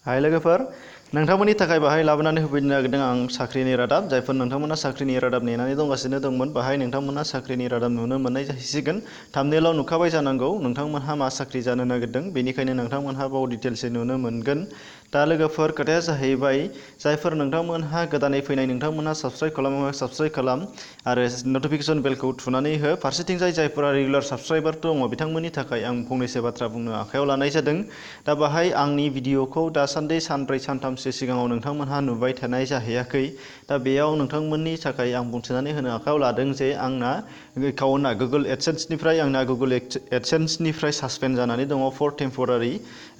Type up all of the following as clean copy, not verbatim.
हाय लोगोफोर नोंथांमोननि थाखाय बाहाय लाबोनानै होफैनो नागिरदों आं साख्रिनि रादाब जायफोर नोंथांमोना साख्रिनि रादाब नेनानै दंगासिनो दंमोन बाहाय नोंथांमोना साख्रिनि रादाब नुनो मोननाय जासिगोन थाम्बनेलाव नुखाबाय जानांगौ नोंथांमोनहा मा साख्रि जानो नागिरदों बेनिखायनो नोंथांमोनहा बाव डिटेल्सै नुनो मोनगोन दा लोगोफोर खोथाया जाहैबाय जायफोर नोंथांमोनहा गोदानै फैनाय नोंथांमोनहा साबस्क्राइब खालाम आरो नटिफिकेशन बेलखौ थुनानै हो फारसेथिंजाय जायफोरा रेगुलार साबस्क्राइबार दङ बिथांमोननि थाखाय आं फंनैसो बाथ्रा बुंनो आखायाव लानाय जादों दा बाहाय आंनि भिडिअखौ दासान्दि सानब्रै सानथामसो सिगाङाव नोंथांमोनहा नुबाय थानाय जाहैयाखै दा बेयाव नोंथांमोननि थाखाय आं बुंथिनानै होनो आखायाव लादों जे आंना एकाउन्टआ गुगोल एडसेन्सनिफ्राय सासपेन्ड जानानै दङ फर टेम्परारि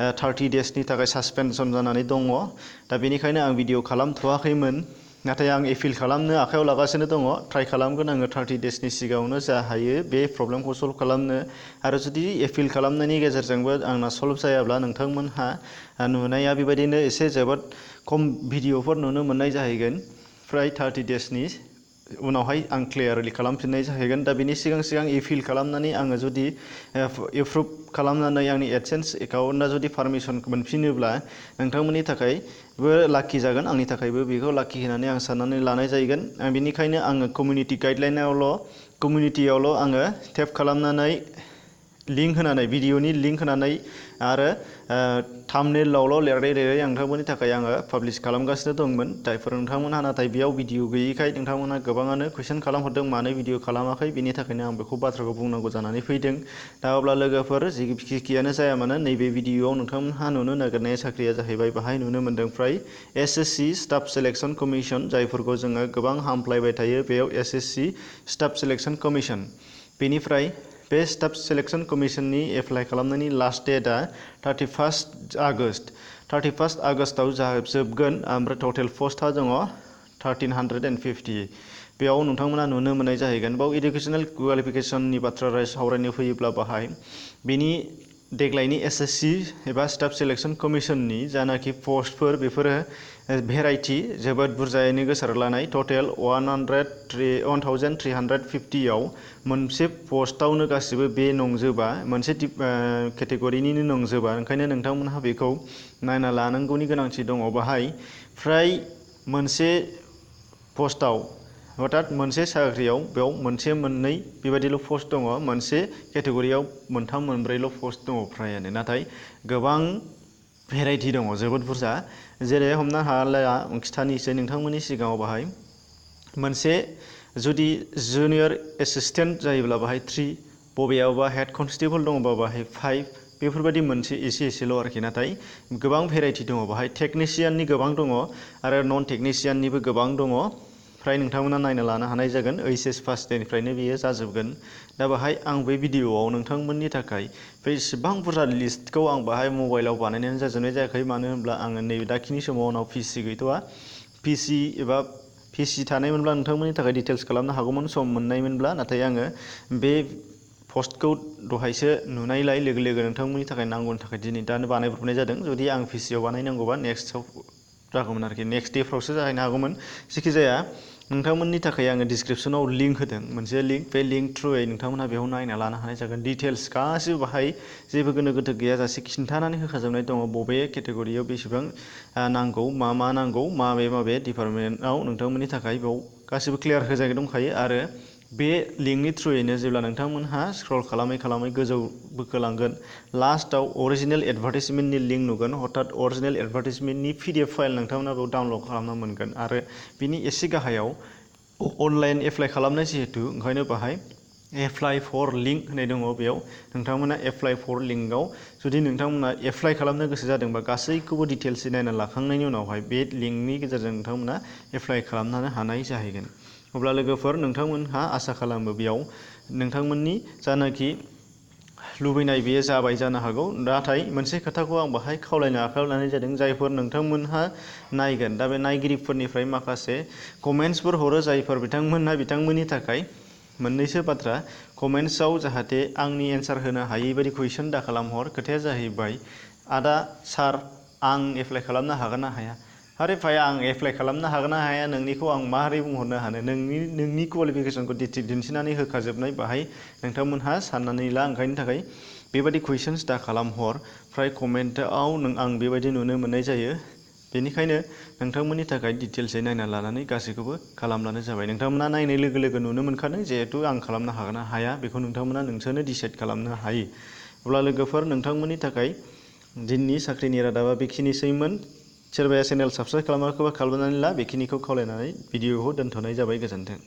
30 डेजनि थाखाय सासपेनसन जानानै दङ दा बेनिखायनो आं भिडिअ खालामथ'वाखैमोन नाथाय आं एपिल खालामनो आखायाव लागासिनो दङ ट्राइ खालामगोन आङो 30 डेजनि सिगाङावनो जा हायो बे प्रब्लेमखौ सल्भ खालामनो आरो जुदि एपिल खालामनायनि गेजेरजोंबो आंना सल्भ जायाब्ला नोंथांमोनहा नुनाया बेबायदिनो एसे जोबोद खम भिडिअफोर नुनो मोननाय जाहैगोन फ्राय 30 डेजनि उनावहाय आं क्लियारलि खालामफिननाय जाहैगोन दा बेनि सिगां एपिल खालामनानै आङो जुदि एप्रुभ खालामनानै आंनि एडसेन्स एकाउन्टआ जुदि पारमिसन मोनफिनोब्ला नोंथांमोननि थाखायबो लाखि जागोन आंनि थाखायबो बेखौ लाखि होननानै आं साननानै लानाय जाहैगोन बेनिखायनो आङो कमिउनिटियावल' आङो टेप खालामनानै लिंक होनानै भिडिअनि लिंक होनानै आरो थाम्बनेलावल' लिरै नोंथांमोननि थाखाय आङो पाब्लिश खालामगासिनो दंमोन जायफोर नोंथांमोनहा नाथाय बेयाव भिडिअ गैयैखाय नोंथांमोनहा गोबाङानो कुइसन खालामहरदों मानो भिडिअ खालामाखै बेनि थाखायनो आं बेखौ बाथ्राखौ बुंनांगौ जानानै फैदों दा अब्ला लोगोफोर जिखियानो जाया मानो नैबे भिडिअआव नोंथांमोनहा नुनो नागिरनाय साख्रिया जाहैबाय बाहाय नुनो मोनदों फ्राय एसएससि स्टाफ सेलेक्शन कमिसन जायफोरखौ जोङो गोबां हामफ्लायबाय थायो बेयाव एसएससि स्टाफ सेलेक्शन कमिसन बेनिफ्राय बे स्टाफ सेलेक्शन कमिसननि एप्लाइ खालामनायनि लास्ट डेटआ 31 आगस्टआव जोबगोन ओमफ्राय टटेल पस्टआ दङ 1350 बेयाव नोंथांमोना नुनो मोननाय जाहैगोन बाव इडुकेसनेल क्वालिफिकेसननि बाथ्रा सावरायनो फैयोब्ला बाहाय बेनि देग्लायनि एसएससि एबा स्टाफ सेलेक्शन कमिसननि जानाखि पस्टफोर बेफोरो भेराइटि जोबोद बुरजायैनो गोसारलानाय टटेल 1350 आव मोनसे पस्टआवनो गासिबो बे नंजोबा मोनसे केटेगरिनिनो नंजोबा ओंखायनो नोंथांमोनहा बेखौ नायना लानांगौनि गोनांथि दङ बाहाय फ्राय मोनसे पस्टआव अर्थात मोनसे साख्रियाव बेयाव मोनसे मोननै बेबायदिल' पस्ट दङ मोनसे केटेगरियाव मोनथाम मोनब्रैल' पस्ट दङ फ्रायानो नाथाय गोबां भेराइटि दङ जोबोद बुरजा जेरै हमना खिथानोसै नोंथांमोननि सिगाङाव बाहाय मोनसे जुदि जुनियर एसिसटेन्ट जायोब्ला बाहाय 3 बबेयावबा हेड कनस्टेबल दङबा बाहाय 5 बेफोरबायदि मोनसे एसेल' आरोखि नाथाय गोबां भेराइटि दङ बाहाय टेकनिशियाननि गोबां दङ आरो नन टेकनिशियाननिबो गोबां दङ फ्राय नोंथांमोना नायना लानो हानाय जागोन ओइचएस पास निफ्रायनो बेयो जाजोबगोन दा बाहाय आं बे भिडिअआव नोंथांमोननि थाखाय बे इसेबां बुरजा लिस्टखौ आं बाहाय मबाइलाव बानायनानै जाजोबनाय जायाखै मानो होनब्ला आङो नै दाखिनि समाव आंनाव पिसि गैथ'आ पिसि थानायमोनब्ला नोंथांमोननि थाखाय डिटेल्स खालामनो हागौमोन सम मोननायमोनब्ला नाथाय आङो बे पस्टखौ दहायसो नुनायलाय लोगो नोंथांमोननि थाखाय नांगौनि थाखाय दिनै दानो बानायब्रबनाय जादों जुदि आं पिसिआव बानायनांगौबा नेक्स्टआव जागौमोन आरोखि नेक्स्ट डेफ्रावसो जाहैनो हागौमोन जिखिजाया नोंथांमोननि थाखाय आङो डिसक्रिपसनाव लिंक होदों मोनसे लिंक बे लिंक थ्रुयै नोंथांमोनहा बेयाव नायना लानो हानाय जागोन डिटेल्स गासिबो बाहाय जेबो गोनो गोथो गैयाजासे खिन्थानानै होखाजोबनाय दङ बबे केटेगरियाव बेसेबां नांगौ मा नांगौ माबे डिपार्टमेन्टआव नोंथांमोननि थाखाय बेयाव गासिबो क्लियार होजाय दंखायो आरो बे लिंकनि थ्रुयैनो जेब्ला नोंथांमोनहा स्क्रल खालामै गोजौ बोखोलांगोन लास्टआव अरिजिनेल एडभार्टाइजमेन्टनि लिंक नुगोन हथात अरिजिनेल एडभार्टाइजमेन्टनि पिडिएफ फाइल नोंथांमोना बेयाव डाउनलड खालामनो मोनगोन आरो बिनि एसे गाहायाव अनलाइन एप्लाइ खालामनाय जिहेतु ओंखायनो बाहाय एप्लाइ फर लिंक होननाय दङ बेयाव नोंथांमोना एप्लाइ फर लिंकआव जुदि नोंथांमोना एप्लाइ खालामनो गोसो जादोंबा गासैखौबो डिटेल्सै नायना लाखांनायनि उनावहाय बे लिंकनि गेजेरजों नोंथांमोना एप्लाइ खालामनो हानाय जाहैगोन अब्ला लोगोफोर नोंथांमोनहा आसा खालामो बेयाव नोंथांमोननि जानाखि लुबैनाय बेयो जाबाय जानो हागौ नाथाय मोनसे खोथाखौ आं बाहाय खावलायनो आखायाव लानाय जादों जायफोर नोंथांमोनहा नायगोन दा बे नायगिरिफोरनिफ्राय माखासे कमेन्ट्सफोर हरो जायफोर बिथांमोननि थाखाय मोननैसो बाथ्रा कमेन्ट्सआव जाहाथे आंनि एन्सार होनो हायै बायदि कुइसन दा खालामहर खोथाया जाहैबाय आदा सार आं एप्लाइ खालामनो हागोन ना हाया आरे भाइ आं एप्लाइ खालामनो हागोन ना हाया नोंनिखौ आं माबोरै बुंहरनो हानो नोंनि क्वालिफिकेसनखौ दिन्थिनानै होखाजोबनाय बाहाय नोंथांमोनहा साननानै ला ओंखायनि थाखाय बेबायदि कुइसन्स दा खालामहर, फ्राय कमेन्टआव आं बेबायदि नुनो मोननाय जायो। बेनिखायनो नोंथांमोननि थाखाय डिटेल्सै नायना लानानै गासैखौबो खालामब्लानो जाबाय। नोंथांमोना नायनाय लोगो लोगो नुनो मोनखादों जिहेथु आं खालामनो हागोन ना हाया बेखौ नोंथांमोना नोंसोरनो डिसाइड खालामनो हायो। अब्ला लोगोफोर, नोंथांमोननि थाखाय दिननि साख्रिनि रादाबा बेखिनिसैमोन। सोरबाया चेनेल साबस्क्राइब खालामाखैबा खालामनानै ला, बेखिनिखौ खावलायनानै भिडिअखौ दोनथ'नाय जाबाय। गोजोन्थों।